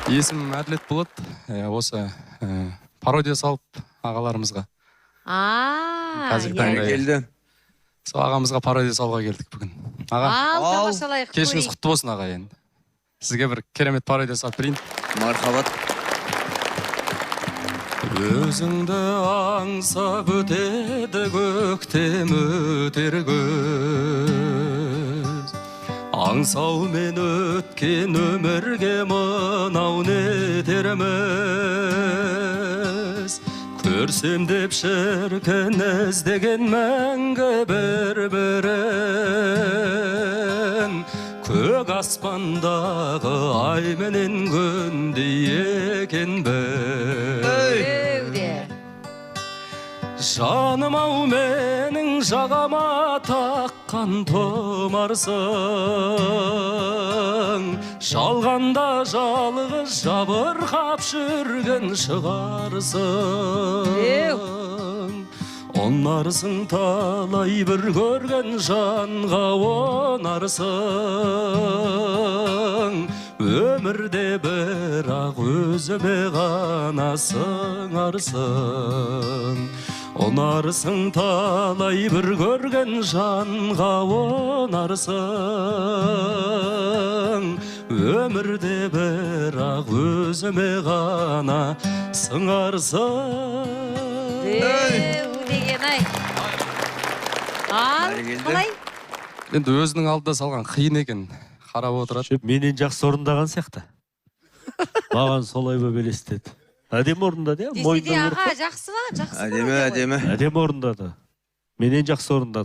Есімім Әділет болады. Осы пародия салып ағаларымызға. А, Қазіргі иә. таңда. Бәрекелді. Сол ағамызға пародия салуға келдік бүгін. Аға, Ал, Ал. тамашалайық. Кешіңіз Көрейік. құтты болсын, аға, енді. Сізге бір керемет пародия салып берейін. Мархабат. Өзіңді аңсап өтеді көктем, өтер көз. Аңсаумен өткен өмірге мынау нетерміз? Көрсем деп, шіркін, іздеген мәңгі бір бірін, көк аспандағы ай менен күндей екенбіз. Деуде. Жаным ау, менің жағама таққан тұмарсың, жалғанда жалғыз жабырқап жүрген шығарсың. Ұнарсың талай бір көрген жанға, ұнарсың өмірде, бірақ өзіме ғана сыңарсың. Ұнарсың талай бір көрген жанға, ұнарсың өмірде, бірақ өзіме ғана сыңарсың. Деу деген ай. Ал, Бәрекелді. қалай? Енді өзінің алдында салған қиын екен, қарап отырады. Шөп, менен жақсы орындаған сияқты, маған солай болып елестеді. Әдемі орындады, иә. Десе де, Мойындау керек аға, қой. жақсы ма? Жақсы Әдемі, пародия ғой. әдемі. Әдемі орындады, менен жақсы орындады.